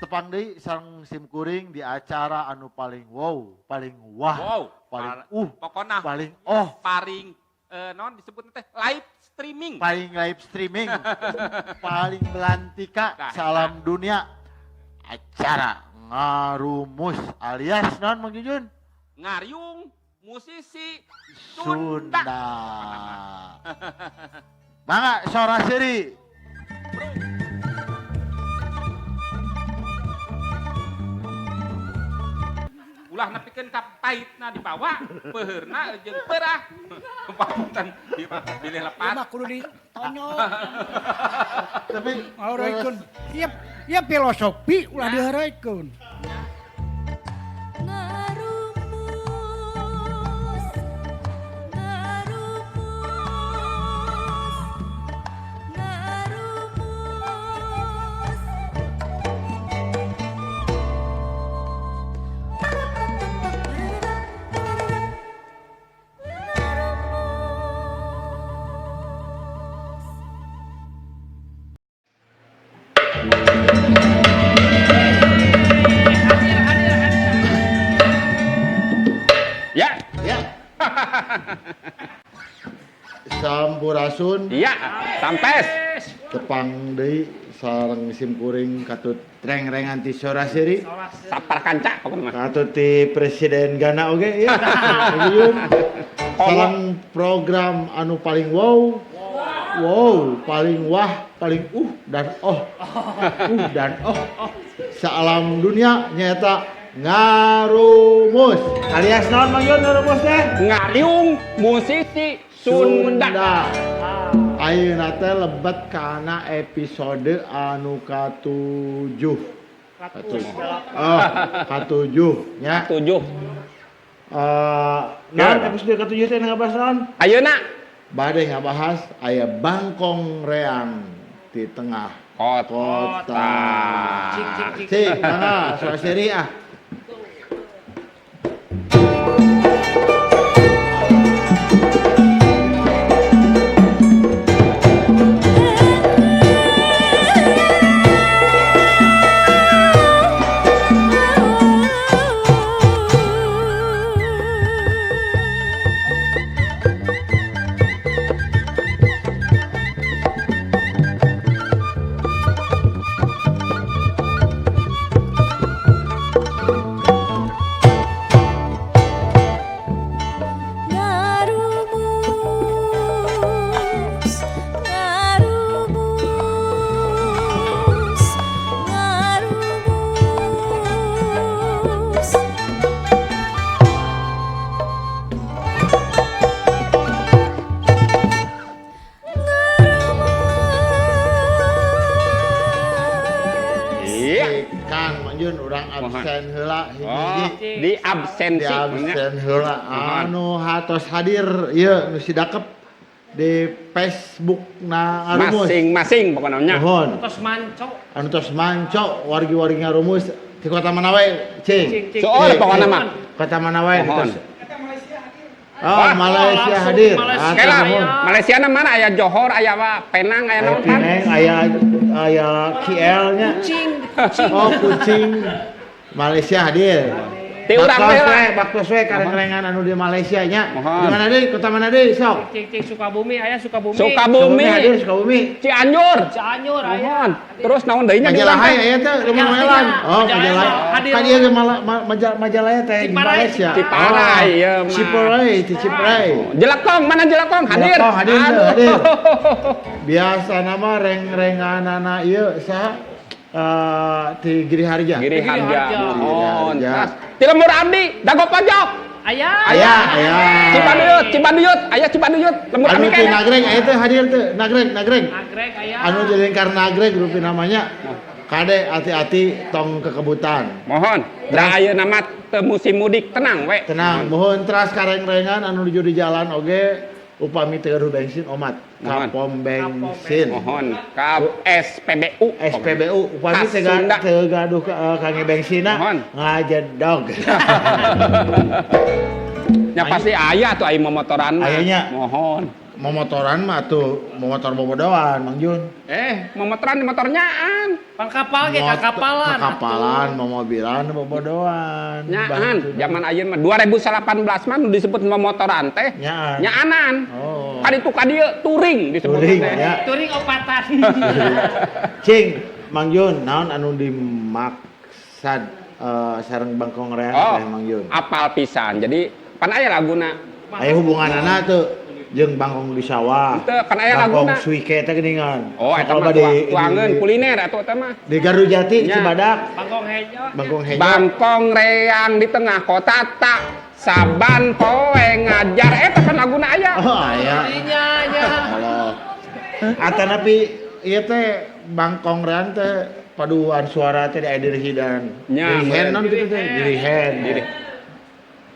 Tepang deui sareng simkuring di acara anu paling wow, paling wah, wow, paling pokona paling oh, paling non disebut teh live streaming. Paling live streaming. Paling belantika nah, salam dunia. Acara ngarumus alias non Mang Jujun? Ngariung musisi Sunda. Sunda. Mangga sora seri. Ulah nepikeun ka paitna dibawa, peuheurna jeung peurah. Papunten bilih lepat. Mah kudu ditonyok. Tapi ngaheureuykeun. Ieu ieu filosofi ulah diheureuykeun. Ya. Ya. Sampurasun. Iya, sampes. Tepang deui sareng simkuring katut reng-rengan ti sora seuri. Sapar kanca pokona mah. Katut ti Presiden Gana oge ya. Sareng program anu paling wow. Wow, paling wah, paling dan oh. Dan oh. Saalam dunia nyata ngarumus alias naon Mang Yun ngarumus teh? Ngariung musisi Sunda. Ayeuna teh lebet kana episode anu ka-7. Oh, ka-7 nya. Ka-7. Naon episode ka-7 teh ngabahas naon? Ayeuna bade ngabahas aya bangkong reang di tengah kota. Cik cik mangga soal seri ah. Absen heula hiji di absensi di absen heula anu hatos hadir ieu nu si dakep di Facebook na ngarumus masing-masing pokona nya nuhun tos manco anu tos manco wargi-wargi ngarumus di kota mana wae cing soal pokona mah kota mana wae tos. Oh, Malaysia hadir. Malaysia na mana aya Johor, aya Penang, aya naon? Penang, aya KL nya. Kucing, kucing. Oh, kucing. Malaysia hadir. Ti urang teh baktos we kareng-rengan anu di Malaysia nya. Di mana deui? Kota mana deui sok? Cing cing Sukabumi aya Sukabumi. Sukabumi hadir Sukabumi. Cianjur. Cianjur aya. Terus naon deui nya di Majalaya aya teh lumayan. Oh, Majalaya. Kan ieu Majalaya teh di Malaysia. Ciparai ieu mah. Ciparai, di Ciparai. Jelekong, mana Jelekong? Hadir. Jelekong hadir, hadir. Biasa nama reng-renganana ieu saha? Di Giri Harja. Giri Harja. Mohon. Di Lembur Abdi, Dago Pojok. Aya. Aya, aya. Cibaduyut, Cibaduyut, aya Cibaduyut. Lembur Abdi Abdi kene. Nagreg aya teh hadir teh, Nagreg, Nagreg. Nagreg aya. Anu di lingkar Nagreg rupi namanya. Kade hati-hati tong kekebutan. Mohon. Da ayeuna mah teu musim mudik, tenang we. Tenang, mohon teras kareng-rengan anu nuju di jalan oge upami teu gaduh bensin omat. Ka pom bensin. Mohon ka SPBU. SPBU upami teu gaduh kangge bensinna ngajedog. Nya pasti aya tuh aya momotoran. Ayanya. Mohon. Momotoran mah tuh momotor bobodoan Mang Jun. Momotoran di motornyaan. Pan kapal ge kakapalan. Kakapalan, momobilan bobodoan. Nyaan, zaman ayeuna mah 2018 mah nu disebut momotoran teh. Nyaan. Nyaanan. Oh. Kan itu ka dieu touring disebut Touring, teh. ya. Touring opatan. Cing, Mang Jun, naon anu dimaksad sareng Bangkong Reang teh Mang Jun? Apal pisan. Jadi pan aya laguna. Aya hubunganana tuh jeung bangkong di sawah. Teu, kan aya Bangkong laguna. suike teh geuningan. Oh, eta mah tuangeun kuliner atuh eta mah. Di Gardu Jati Nya. Cibadak, Bangkong hejo. Bangkong hejo. Bangkong reang di tengah kota tak saban poe ngajar eta kan laguna aya. Oh, aya. Nya nya. Halo. Atanapi ieu teh Bangkong Reang teh paduan suara teh di aya dirihidan. Nya, Dirihen non kitu teh, dirihen. Diri.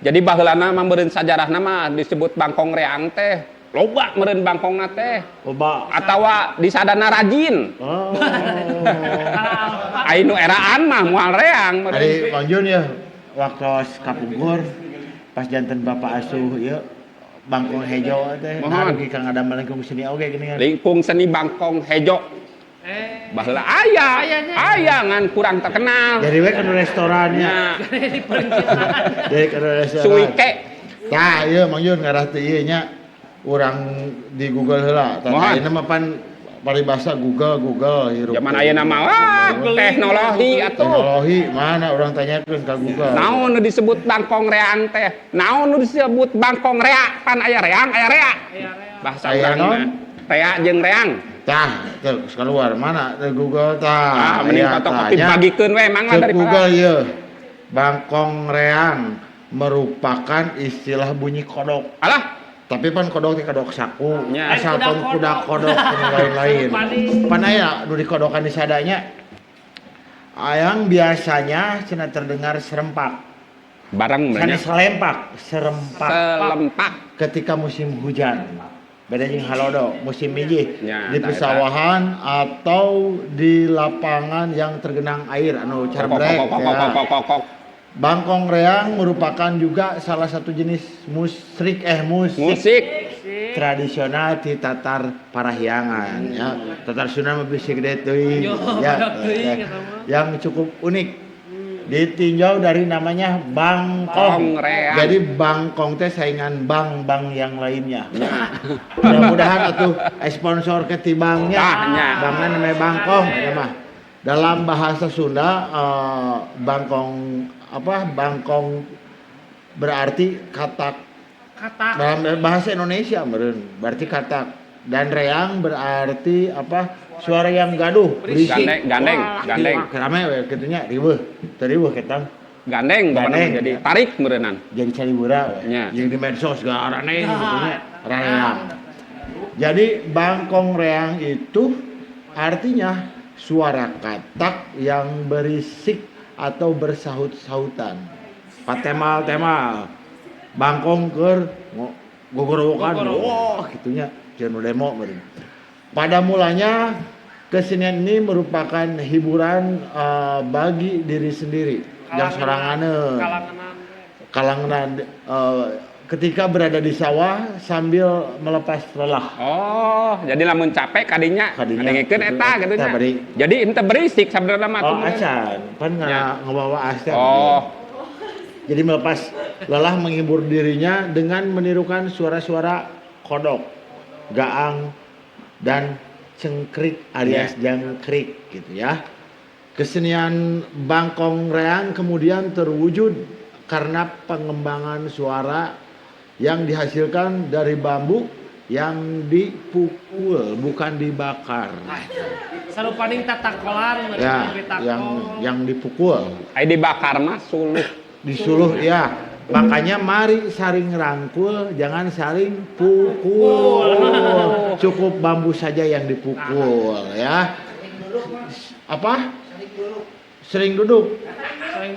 Jadi baheulana mah meureun sajarahna mah disebut Bangkong Reang teh loba meureun bangkongna teh Loba. atawa disadana rajin. Oh. Ai nu eraan mah moal reang meureun. Ari Bang Jun ya waktu kapungkur pas janten bapak asuh ieu Bangkong Hejo teh nah Mohon. dugi ka ngadamel lingkung seni oge geuningan. Lingkung seni Bangkong Hejo. Baheula aya, Ayanya. aya ngan kurang terkenal. Jadi we kana restorannya. Nya, Jadi kana restoran. suike. Tah ieu Mang Jun ngarah teu ieu nya urang di Google heula. Tah Mohon. ayeuna mah pan paribasa Google Google hirup. Zaman ayeuna mah wah, teknologi atuh. Teknologi mana urang tanyakeun ka Google. Naon nu disebut Bangkong Reang teh? Naon nu disebut Bangkong Rea? Pan aya reang, aya rea. Bahasa Aya urang naon? mah. Rea jeung reang. Tah, teu keluar mana teu Google tah. Ah, mending Aya, fotokopi tah, nya. bagikeun we mangga Cek daripada. Google ieu. Bangkong Reang merupakan istilah bunyi kodok. Alah, Tapi pan kodok teh kodok saku, Nya. asal Kuda tong kuda kodok dan lain-lain. Pan aya nu dikodokan di sadanya. Ayang biasanya cenah terdengar serempak. bareng Sanes meureun. selempak, serempak Selempak. ketika musim hujan. Beda jeung halodo, musim mijih Ya, di tah, eta. pesawahan atau di lapangan yang tergenang air anu Kok carbrek kok kok ya. kok kok kok. Bangkong reang merupakan juga salah satu jenis musrik musik, Musik. tradisional di Tatar Parahyangan ya. Tatar Sunda mah bisi gede teuing ya. Yang cukup unik. Ditinjau dari namanya Bangkong. Bangkong Reang. Jadi Bangkong teh saingan bang-bang yang lainnya. Mudah-mudahan atuh sponsor ketibangnya. Tah, nya. Bangna namanya Bangkong ya mah. Dalam bahasa Sunda Bangkong apa Bangkong berarti katak. Katak. Dalam bahasa Indonesia meureun berarti katak dan reang berarti apa suara yang gaduh berisik. Gandeng, gandeng, gandeng. Rame we kitu nya riweuh. Teu riweuh ketang. Gandeng, Gandeng. gandeng. Jadi tarik meureunan. Jadi cari we. Nya. Jeung di medsos garane gitu nya reang. Jadi Bangkong Reang itu artinya suara katak yang berisik atau bersahut-sahutan. Patemal-temal. Bangkong keur gogorowokan. Wah, gitunya jeung nu demo meureun. Pada mulanya kesenian ini merupakan hiburan bagi diri sendiri, yang soranganeun. Kalanganan ketika berada di sawah sambil melepas lelah. Oh, jadi lamun capek kadinya, Kadinya, kadengekeun eta gitu, gitu eta nya. bari. Jadi ente berisik sabenerna mah Oh, tuh. acan, pan Ya. ngabawa acan. Oh, Jadi melepas lelah menghibur dirinya dengan menirukan suara-suara kodok, gaang, dan cengkrik alias jangkrik gitu ya. Kesenian Bangkong Reang kemudian terwujud karena pengembangan suara yang dihasilkan dari bambu yang dipukul bukan dibakar. Sarupaning tatakolan Ya, yang dipukul. ai dibakar mah suluh. Disuluh ya. Makanya mari saling rangkul, jangan saling pukul. Cukup bambu saja yang dipukul ya. Apa? Sering duduk.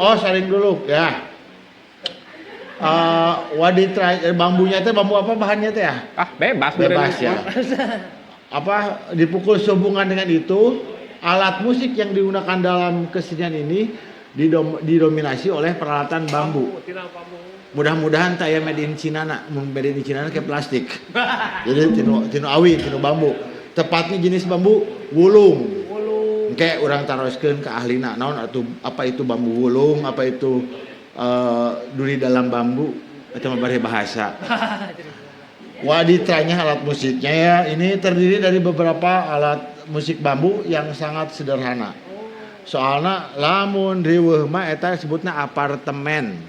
Oh, saling duduk ya. Waditra bambunya teh bambu apa bahannya teh ya? Ah, bebas Bebas ya. Apa dipukul sehubungan dengan itu, alat musik yang digunakan dalam kesenian ini didominasi oleh peralatan bambu. Mudah-mudahan teu aya made in China na, mun made in China na kayak plastik. Jadi tinu awi, tinu bambu. Tepatnya jenis bambu wulung. Wulung. Kayak urang taroskeun ke ahlina naon atuh, apa itu bambu wulung, apa itu duri dalam bambu, itu mah bari bahasa. Waditranya alat musiknya ya, ini terdiri dari beberapa alat musik bambu yang sangat sederhana. Soalnya lamun riweuh mah eta sebutna apartemen.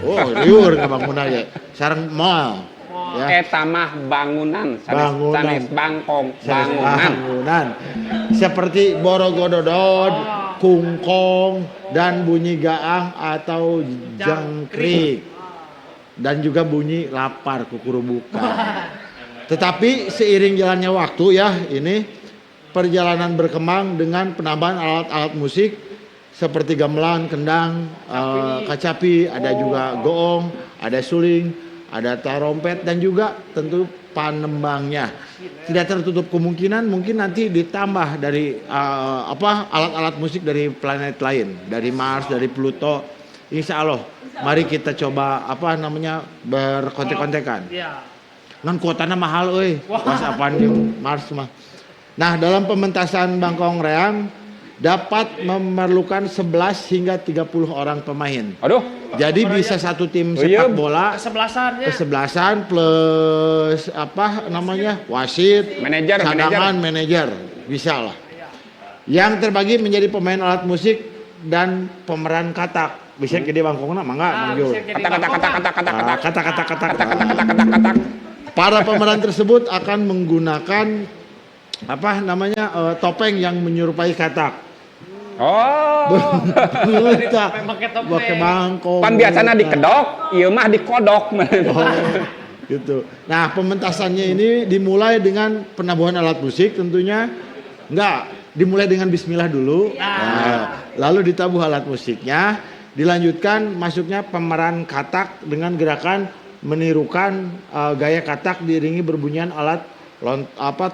Oh, riweuh ngabangunna ge. Sareng mall. Ya. Eta mah bangunan, sanes, Bangunan. sanes bangkong, Sanes bangunan. bangunan. Seperti borogododod, kungkong, dan bunyi gaang atau jangkrik. Dan juga bunyi lapar kukurubukan. Tetapi seiring jalannya waktu ya, ini perjalanan berkembang dengan penambahan alat-alat musik seperti gamelan, kendang, kacapi, ada juga goong, ada suling, ada tarompet, dan juga tentu panembangnya. Tidak tertutup kemungkinan mungkin nanti ditambah dari alat-alat musik dari planet lain, dari Mars, dari Pluto. Insya Allah, mari kita coba berkontek-kontekan. Iya. Ngan kuotana mahal euy. Was apaan jeung Mars mah. Nah, dalam pementasan Bangkong Reang dapat memerlukan 11 hingga 30 orang pemain. Aduh. Jadi bisa satu tim Oh, iya. sepak bola Kesebelasannya. kesebelasan plus wasit, Manajer, cadangan, manajer, bisa lah. Yang terbagi menjadi pemain alat musik dan pemeran katak. Bisa jadi bangkongna mangga, Mang Jul. Bisa jadi Kata kata kata kata kata kata Ah, kata kata kata kata kata kata kata kata. Para pemeran tersebut akan menggunakan topeng yang menyerupai katak. Oh. Topeng pakai topeng. Pakai bangkong. Pan biasana dikedok, ieu mah dikodok. Oh, gitu. Nah, pementasannya ini dimulai dengan penabuhan alat musik tentunya. Enggak, dimulai dengan bismillah dulu. Nah, lalu ditabuh alat musiknya, dilanjutkan masuknya pemeran katak dengan gerakan menirukan gaya katak diiringi berbunyian alat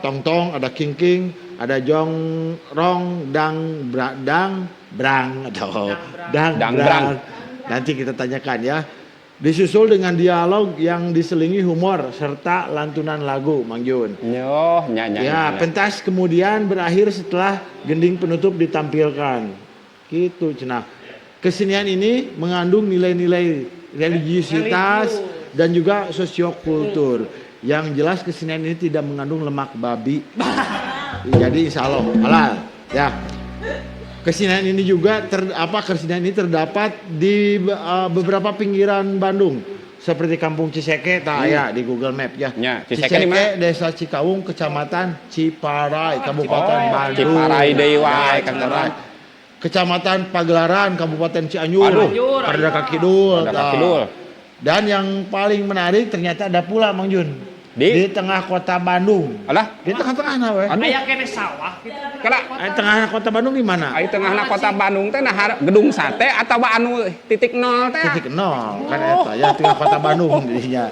tong-tong, ada king-king, ada jong, rong, dang, bra, dang, brang atau dang, Dang, brang. brang. Nanti kita tanyakan ya. Disusul dengan dialog yang diselingi humor serta lantunan lagu, Mang Jun. Nyoh, nya nya. Ya, pentas kemudian berakhir setelah gending penutup ditampilkan. Gitu, cenah. Kesenian ini mengandung nilai-nilai religiusitas dan juga sosiokultur. Yang jelas kesenian ini tidak mengandung lemak babi. Jadi insya Allah halal. Ya. Kesenian ini juga kesenian ini terdapat di beberapa pinggiran Bandung seperti Kampung Ciseke, tak ya di Google Map ya. Ya, Ciseke di mana? Desa Cikawung, Kecamatan Ciparai, Kabupaten Bandung. Ciparai deui wae, Ya, Kang Ciparai. Kecamatan Pagelaran, Kabupaten Cianjur. Aduh. Pardaka Kidul. Pardaka Kidul. Dan yang paling menarik ternyata ada pula Mang Jun. Di? Tengah kota Bandung. Alah, Di tengah-tengah nah we. Aduh. Aya kene sawah gitu. Kala Tengah kota Bandung di mana? ai tengahna kota Bandung teh nah gedung sate atawa anu titik nol teh. Titik nol kan eta ya tengah kota Bandung jadinya.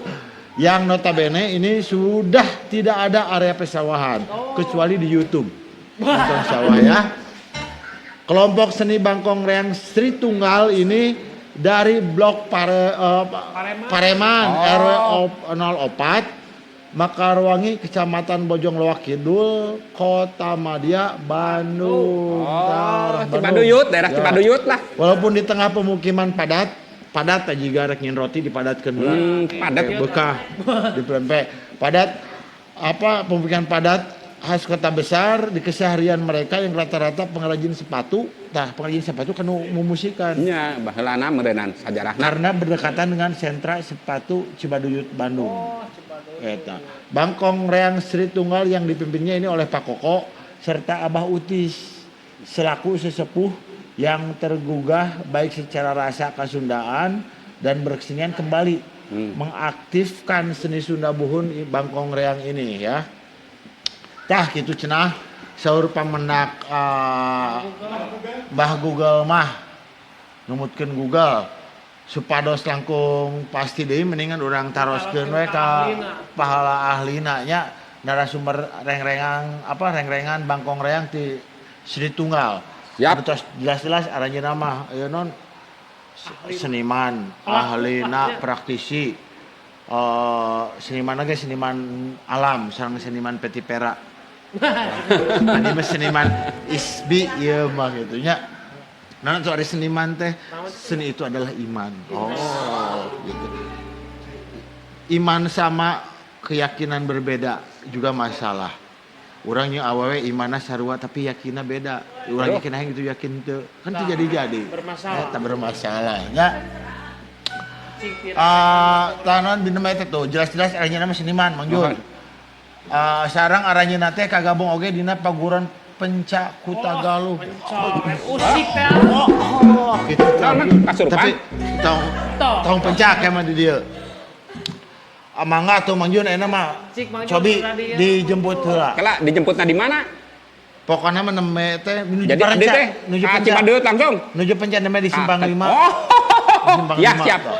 Yang notabene ini sudah tidak ada area pesawahan kecuali di YouTube. Nonton sawah ya. Kelompok seni Bangkong Reang Sri Tunggal ini dari Blok Pareman RW 04 Mekarwangi, Kecamatan Bojong Loak Kidul, Kota Madia, Bandung. Oh, Bandung. Cibaduyut, daerah Ya. Cibaduyut lah. Walaupun di tengah pemukiman padat, padat aja juga rek nyin roti dipadatkeun heula. Padat. Kayak bekah di pempek. Padat pemukiman padat khas kota besar di keseharian mereka yang rata-rata pengrajin sepatu. Tah, pengrajin sepatu kan memusikan. Nya, baheulana meureunnan sajarahna. Karena berdekatan dengan sentra sepatu Cibaduyut Bandung. Oh, Cibaduyut. Eta. Bangkong Reang Sri Tunggal yang dipimpinnya ini oleh Pak Koko serta Abah Utis selaku sesepuh yang tergugah baik secara rasa kasundaan dan berkesenian kembali mengaktifkan seni Sunda Buhun Bangkong Reang ini ya. Tah gitu cenah saur pamendak Mbah Google mah numutkeun Google supados langkung pasti deui mendingan urang taroskeun we ka pahala ahlina nya narasumber rengrengan rengrengan Bangkong Reang ti Sri Tunggal. Yap. Anu tos jelas-jelas aranjeunna mah ieu non Seniman, ahlina, praktisi. Seniman ge seniman alam, sareng seniman petipera. Adi mah seniman ISBI ieu mah gitu nya. Nah, tuh ada seniman teh, seni itu adalah iman. Oh, gitu. Iman sama keyakinan berbeda juga masalah. Urang yang awewe imanna sarua tapi yakinna beda. Urang yakin hayang gitu yakin teu. Kan teu jadi-jadi. Bermasalah. Eta bermasalah nya. Cing tira. Ah, tanon bina mah eta tuh jelas-jelas aranjeunna mah seniman Mang Jun. Mohon. Ah, sareng aranjeunna teh kagabung oge dina paguron Penca Kutagaluh. Usik teh. Oh, gitu. Naon, Mang? Kasurupan? Tapi tong Tong. tong pencak emang di dieu. Ah, mangga tuh Mang Jun enak mah. Cik, Mang Jun, Cobi tadi ya. dijemput heula. Kela dijemputna di mana? Pokoknya mah neme teh menuju Jadi abdi Penca, teh nuju ka Penca. Cibadeut langsung. Nuju Penca neme di Simpang Ah, 5. Oh. Simpang Ya lima, siap. tuh.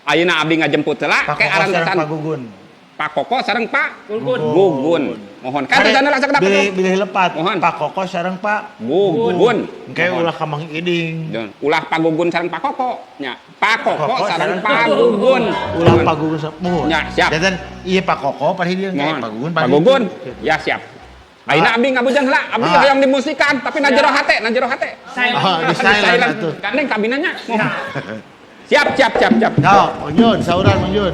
Ayeuna abdi ngajemput heula Pak ke Koko sareng arantosan Pak Gugun. Pak Koko sareng Pak Gugun. Gugun. Mohon kan sana langsung dapat. Bilih bilih lepat. Mohon. Pak Koko sareng Pak Gugun. Engke ulah ka Mang Iding. Mohon. Ulah Pak Gugun sareng Pak Koko. Nya. Pak Koko Koko sareng sareng Pak Gugun. Ulah Pak Gugun sareng mohon. Ya, siap. Dan iya Pak Koko padahal dia Mohon. Pak Gugun Pak Gugun. Ya siap. Ayeuna abdi ngabujang heula, abdi Ah. hoyong dimusikan tapi na jero hate, na jero hate. Saya Ah, di silent atuh. Gandeng kabinanya. Mohon. Siap, siap, siap, siap. Yo, Mang Jun, sauran Mang Jun.